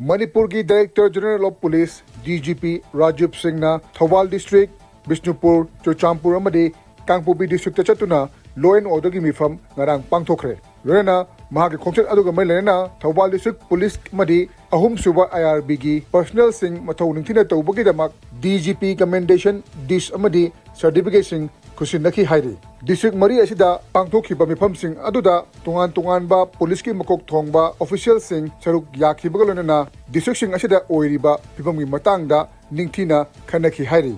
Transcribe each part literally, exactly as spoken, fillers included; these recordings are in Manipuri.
ꯃꯅꯤꯄꯨꯔꯒꯤ Director General of Police, D G P, Rajiv ꯁꯤꯡꯅ ꯊꯧꯕꯥꯜ district, ꯕꯤꯁꯅꯨꯄꯨꯔ, ꯆꯨꯔꯆꯥꯟꯄꯨꯔ ꯑꯃꯗꯤ ꯀꯥꯡꯄꯣꯛꯄꯤ districtꯇ ꯆꯠꯇꯨꯅ law and orderꯒꯤ ꯃꯤꯐꯝ ꯉꯔꯥꯡ ꯄꯥꯡꯊꯣꯛꯈ꯭ꯔꯦ꯫ ꯂꯣꯏꯅꯅ ꯃꯍꯥꯛꯀꯤ ꯈꯣꯡꯆꯠ ꯑꯗꯨꯒ ꯃꯔꯤ ꯂꯩꯅꯅ ꯊꯧꯕꯥꯜ district police ꯑꯃꯗꯤ ꯑꯍꯨꯝꯁꯨꯕ I R Bꯒꯤ personnelꯁꯤꯡ ꯃꯊꯧ ꯅꯤꯡꯊꯤꯅ ꯇꯧꯕꯒꯤꯗꯃꯛ D G P commendation dish ꯑꯃꯗꯤ certificateꯁꯤꯡ ꯈꯨꯠꯁꯤꯟꯅꯈꯤ ꯍꯥꯏꯔꯤ꯫ District ꯃꯔꯤ ꯑꯁꯤꯗ ꯄꯥꯡꯊꯣꯛꯈꯤꯕ ꯃꯤꯐꯝꯁꯤꯡ ꯑꯗꯨꯗ ꯇꯣꯉꯥꯟ ꯇꯣꯉꯥꯟꯕ policeꯀꯤ ꯃꯀꯣꯛ ꯊꯣꯡꯕ officialꯁꯤꯡ ꯁꯔꯨꯛ ꯌꯥꯈꯤꯕꯒ ꯂꯣꯏꯅꯅ districtꯁꯤꯡ ꯑꯁꯤꯗ ꯑꯣꯏꯔꯤꯕ ꯐꯤꯕꯝꯒꯤ ꯃꯇꯥꯡꯗ ꯅꯤꯡꯊꯤꯅ ꯈꯟꯅꯈꯤ ꯍꯥꯏꯔꯤ꯫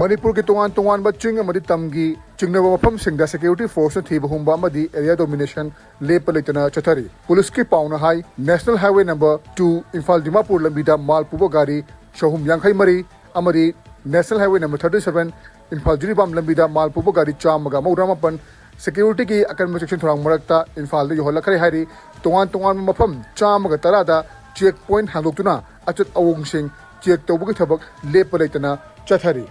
ꯃꯅꯤꯄꯨꯔꯒꯤ ꯇꯣꯉꯥꯟ ꯇꯣꯉꯥꯟꯕ ꯆꯤꯡ ꯑꯃꯗꯤ ꯇꯝꯒꯤ ꯆꯤꯡꯅꯕ ꯃꯐꯝꯁꯤꯡꯗ security forceꯅ ꯊꯤꯕ ꯍꯨꯝꯕ ꯑꯃꯗꯤ area domination ꯂꯦꯞꯄ ꯂꯩꯇꯅ ꯆꯠꯊꯔꯤ꯫ Policeꯀꯤ ꯄꯥꯎꯅ ꯍꯥꯏ, National Highway number two Imphal Dimapur ꯂꯝꯕꯤꯗ ꯃꯥꯜ ꯄꯨꯕ ꯒꯥꯔꯤ ꯆꯍꯨꯝ ꯌꯥꯡꯈꯩ ꯃꯔꯤ ꯑꯃꯗꯤ National Highway number thirty seven Imphal Jiribam ꯂꯝꯕꯤꯗ ꯃꯥꯜ ꯄꯨꯕ ꯒꯥꯔꯤ ꯆꯥꯝꯃꯒ ꯃꯧꯗ꯭ꯔꯥ ꯃꯥꯄꯟ securityꯒꯤ ꯑꯀꯟꯕ ꯆꯦꯛꯁꯤꯟ ꯊꯧꯔꯥꯡ ꯃꯔꯛꯇ ꯏꯝꯐꯥꯜꯗ ꯌꯧꯍꯜꯂꯛꯈ꯭ꯔꯦ ꯍꯥꯏꯔꯤ꯫ ꯇꯣꯉꯥꯟ ꯇꯣꯉꯥꯟꯕ ꯃꯐꯝ ꯆꯥꯝꯃꯒ ꯇꯔꯥꯗ check point ꯍꯥꯡꯗꯣꯛꯇꯨꯅ ꯑꯆꯠ ꯑꯋꯣꯡꯁꯤꯡ check ꯇꯧꯕꯒꯤ ꯊꯕꯛ ꯂꯦꯞꯄ ꯂꯩꯇꯅ ꯆꯠꯊꯔꯤ꯫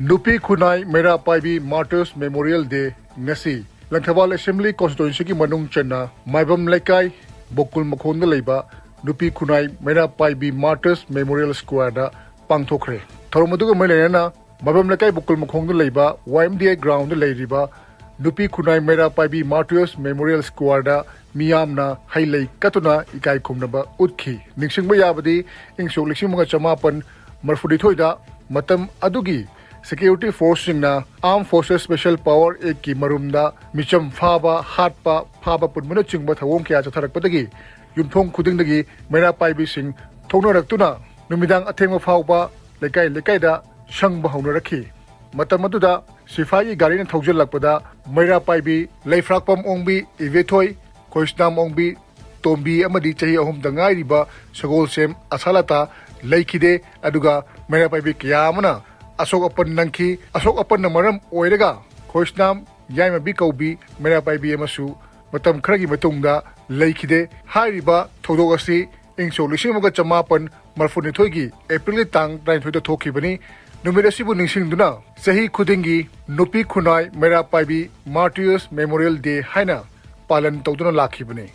ꯅꯨꯄꯤ ꯈꯨꯟꯅꯥꯏ ꯃꯩꯔꯥ ꯄꯥꯏꯕꯤ Martyrs Memorial Day ꯉꯁꯤ꯫ ꯂꯪꯊꯕꯥꯜ Assembly Constituencyꯒꯤ ꯃꯅꯨꯡ ꯆꯟꯅ ꯃꯥꯏꯕꯝ ꯂꯩꯀꯥꯏ ꯕꯣꯀꯨꯜ ꯃꯈꯣꯡꯗ ꯂꯩꯕ ꯅꯨꯄꯤ ꯈꯨꯟꯅꯥꯏ ꯃꯩꯔꯥ ꯄꯥꯏꯕꯤ Martyrs Memorial Squareꯗ ꯄꯥꯡꯊꯣꯛꯈ꯭ꯔꯦ꯫ ꯊꯧꯔꯝ ꯑꯗꯨꯒ ꯃꯔꯤ ꯂꯩꯅꯅ ꯃꯥꯏꯕꯝ ꯂꯩꯀꯥꯏ ꯕꯣꯀꯨꯜ ꯃꯈꯣꯡꯗ ꯂꯩꯕ Y M D A groundꯗ ꯂꯩꯔꯤꯕ ꯅꯨꯄꯤ ꯈꯨꯟꯅꯥꯏ ꯃꯩꯔꯥ ꯄꯥꯏꯕꯤ Martyrs Memorial Squareꯗ ꯃꯤꯌꯥꯝꯅ ꯍꯩ ꯂꯩ ꯀꯠꯇꯨꯅ ꯏꯀꯥꯏ ꯈꯨꯝꯅꯕ ꯎꯠꯈꯤ꯫ ꯅꯤꯡꯁꯤꯡꯕ ꯌꯥꯕꯗꯤ, ꯏꯪ ꯁꯣꯛ ꯂꯤꯁꯤꯡ ꯑꯃꯒ ꯆꯃꯥꯄꯟ ꯃꯔꯤꯐꯨꯅꯤꯊꯣꯏꯗ ꯃꯇꯝ ꯑꯗꯨꯒꯤ security forceꯁꯤꯡꯅ Armed Forces Special Power Actꯀꯤ ꯃꯔꯨꯝꯗ ꯃꯤꯆꯝ ꯐꯥꯕ, ꯍꯥꯠꯄ, ꯐꯥꯕ ꯄꯨꯟꯕꯅꯆꯤꯡꯕ ꯊꯧꯑꯣꯡ ꯀꯌꯥ ꯆꯠꯊꯔꯛꯄꯗꯒꯤ ꯌꯨꯝꯊꯣꯡ ꯈꯨꯗꯤꯡꯗꯒꯤ ꯃꯩꯔꯥ ꯄꯥꯏꯕꯤꯁꯤꯡ ꯊꯣꯛꯅꯔꯛꯇꯨꯅ ꯅꯨꯃꯤꯗꯥꯡ ꯑꯊꯦꯡꯕ ꯐꯥꯎꯕ ꯂꯩꯀꯥꯏ ꯂꯩꯀꯥꯏꯗ ꯁꯪꯕ ꯍꯧꯅꯔꯛꯈꯤ꯫ ꯃꯇꯝ ꯑꯗꯨꯗ ꯁꯤꯐꯥꯏꯒꯤ ꯒꯥꯔꯤꯅ ꯊꯧꯖꯤꯜꯂꯛꯄꯗ ꯃꯩꯔꯥ ꯄꯥꯏꯕꯤ ꯂꯩꯐ꯭ꯔꯥꯛꯄꯝ ꯑꯣꯡꯕꯤ ꯏꯕꯦꯊꯣꯏ, ꯈꯣꯏꯁꯅꯥꯝ ꯑꯣꯡꯕꯤ ꯇꯣꯝꯕꯤ ꯑꯃꯗꯤ ꯆꯍꯤ ꯑꯍꯨꯝꯗ ꯉꯥꯏꯔꯤꯕ ꯁꯒꯣꯜꯁꯦꯝ ꯑꯁꯥꯂꯇꯥ ꯂꯩꯈꯤꯗꯦ꯫ ꯑꯗꯨꯒ ꯃꯩꯔꯥ ꯄꯥꯏꯕꯤ ꯀꯌꯥ ꯑꯃꯅ ꯑꯁꯣꯛ ꯑꯄꯟ ꯅꯪꯈꯤ꯫ ꯑꯁꯣꯛ ꯑꯄꯟꯅ ꯃꯔꯝ ꯑꯣꯏꯔꯒ ꯈꯣꯏꯁꯅꯥꯝ ꯌꯥꯏꯃꯕꯤ ꯀꯧꯕꯤ ꯃꯩꯔꯥ ꯄꯥꯏꯕꯤ ꯑꯃꯁꯨ ꯃꯇꯝ ꯈꯔꯒꯤ ꯃꯇꯨꯡꯗ ꯂꯩꯈꯤꯗꯦ꯫ ꯍꯥꯏꯔꯤꯕ ꯊꯧꯗꯣꯛ ꯑꯁꯤ ꯏꯪ ꯁꯣꯛ ꯂꯤꯁꯤꯡ ꯑꯃꯒ ꯆꯃꯥꯄꯟ ꯃꯔꯤꯐꯨꯅꯤꯊꯣꯏꯒꯤ ꯑꯦꯄ꯭ꯔꯤꯜꯒꯤ ꯇꯥꯡ ꯇꯔꯥꯅꯤꯊꯣꯏꯗ ꯊꯣꯛꯈꯤꯕꯅꯤ꯫ ꯅꯨꯃꯤꯠ ꯑꯁꯤꯕꯨ ꯅꯤꯡꯁꯤꯡꯗꯨꯅ ꯆꯍꯤ ꯈꯨꯗꯤꯡꯒꯤ ꯅꯨꯄꯤ ꯈꯨꯟꯅꯥꯏ ꯃꯩꯔꯥ ꯄꯥꯏꯕꯤ Martyrs Memorial Day ꯍꯥꯏꯅ ꯄꯥꯂꯟ ꯇꯧꯗꯨꯅ ꯂꯥꯛꯈꯤꯕꯅꯤ꯫